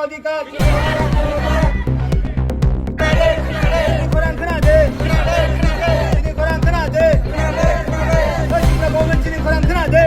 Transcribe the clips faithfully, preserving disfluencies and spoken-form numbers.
অধিকার। খোরাং খোরাং দে। খোরাং খোরাং দে। খোরাং খোরাং দে।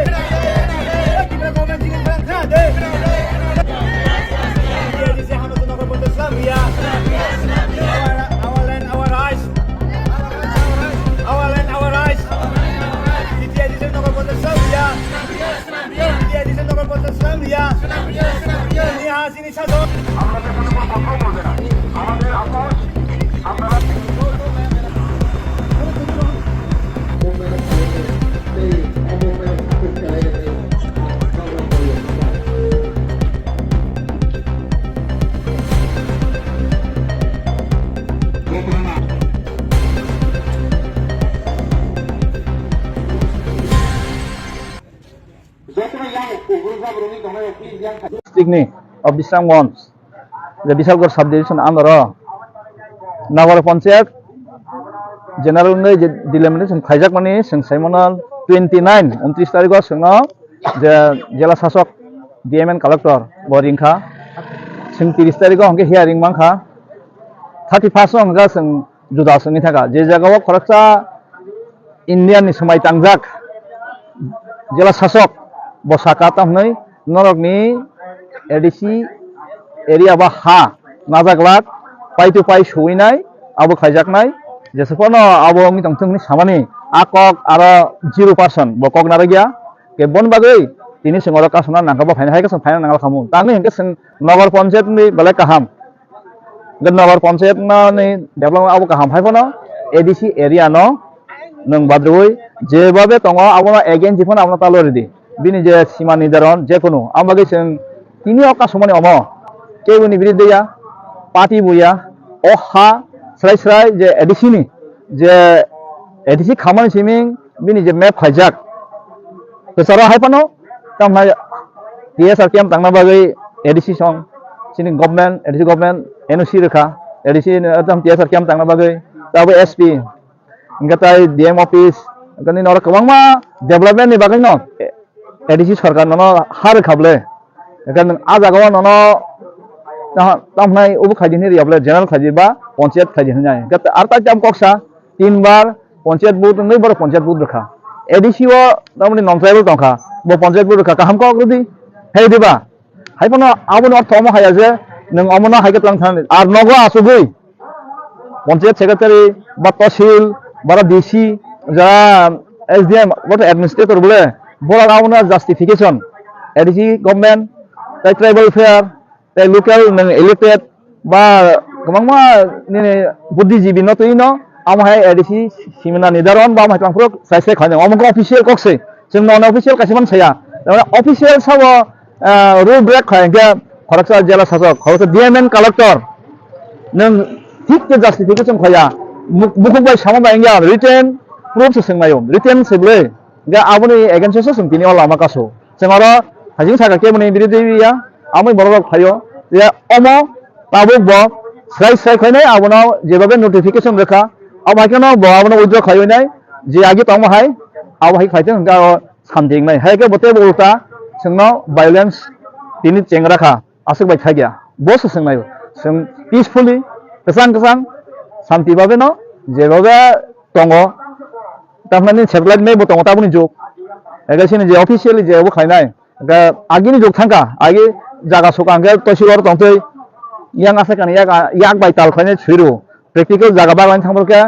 District ni o Bisramganj, je Bishalgarh sub division under o Nagar Panchayat general ni je delimitation khaijakmani, chwng saimano twenty nine, untrish tarikh o chwngno je jela sasok, D M and collector bo ringkha, chwng trish tarikh o hwnkhe hearing mankha, thirty first o hwnkhe chwng juda songwi thangkha, je jagao khoroksa India ni swmai tangjak jela sasok bo saka tamo hwnwi norokni A D C area ba ha najak lak pai to pai suwi nai abo khaijaknai, jesa phano abo wngwi tongthung hwnwi samani a kok aro zero percent bo kok narwkya. Keboni bagwi tini chwng oro kasuna nangkha, bo phaina hai khe chwng phaina nangla khamu, tangwi hinkhe chwng Nagar Panchayat ni belai kaham. Hwnkhe Nagar Panchayat no ni development abo kaham hai phano A D C area no nwng badrwi jebabe tongo abono against phano abono ta lori di. Bini je sima nirdaron je kunu abo bagwi chwng tini o kasumani omo keboni biridhe ya, party bo ya, o ha srai srai je A D C ni je A D C khamani siming bini je map khaijak kwcharo hai phano tamo hai T S R camp tangna bagwi A D C song chini government, A D C government N O C rwkha, A D C ni tamo T S R camp tangna bagwi tabo S P hwnkhe tai D M office hwnkhe nini oro kwbangma development ni bagwi no A D C sarkar nono ha rwkha bwle. Hwnkhe nwng a jagao nono tamo, tamo hwnai obo khaidi hwnwi rwya bwle, general khaidi ba panchayat khaidi hwnwi. Hwnkhe ar tai tamo koksa tin bar panchayat vote wngwi borok panchayat vote rwkha. A D C o tamoni non tribal tongkha, bo panchayat vote rwkha, kaham kok rwdi. Hai diba? Hai phano aboni ortho omo haya je nwng omono hai khe tlang thani. Ar nogo achugwi panchayat secretary ba tahsil ba D C, jara S D M, ba administrator bole, borok abono justification, A D C government, tai tribal welfare, tai local nwng elected, ba kwbangma nini buddhijibi no twi no, amo hai A D C simina nidaron ba amo hai tongphuru sai sai khainai, omo khe official kok se, chwng non official kaisa man saya, official sabo ah, rule break khai hwnkhe khoroksa jela sasok, khoroksa D M and collector nwng thik khe justification khaya, muk-, mukhuk bai sama bai wngya written proof se swngnaio, written se bwle hwnkhe aboni against o se chwng tini o lama kasu. Chwng oro hajing saka khe boni biridhe ya, amoi borok rok phaio, ya omo tabuk bo srai srai khainai abono jebabe notification rwkha, abo hai kheno bo abono withdraw khaiwi nai, je agi tongma hai abo hai khaitwng hwnkhe aro santi wngnai. Hai khe bo teibo ulta chwngno violence tini chengra kha, aswk bai thakya. Bo se swngnaio. Chwng peacefully, kwchang kwchang, santi babe no, je babe tongo, tamni satellite map bo tongo taboni jug. Ega sini je officially je bo khlainai. Ega agini jug thangkha, agi jaga suka hwnkhe tosi oro tongtwi, yang aswk ani yak, yak bai tal khlainai swiru. Practical jaga baglaini thangphor khe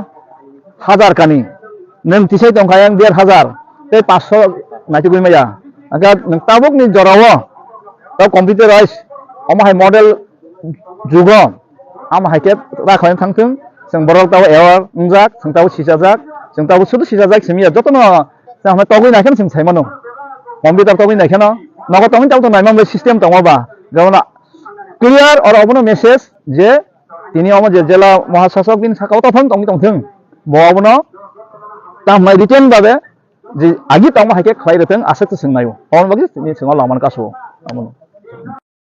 hazar kani, nwng tisai tongkha yang der hazar tei paanch sho naitugwi maya. Hwnkhe nwng tabukni jorao tei computerized omo hai model jugo, amo hai khe rakhwlai thangthwng, chwng borok tabo aware wngjak, chwng tabo sichajak, chwng tabo sudu sichajak simi ya jotono tamo togwi nai kheno chwng sai mano, computer togwi nai kheno nogo tongwi tabo to naimang bai system tongma ba, jemon clear oro obono message je tini omo je jela mohasasok bini saka o tongthong tongwi tongthwng, bo abono tamo hai written babe je agi tongma hai khe khlai rwthwng aswk se swngnaio, aboni bagwi tini chwng o lama kasu o abono.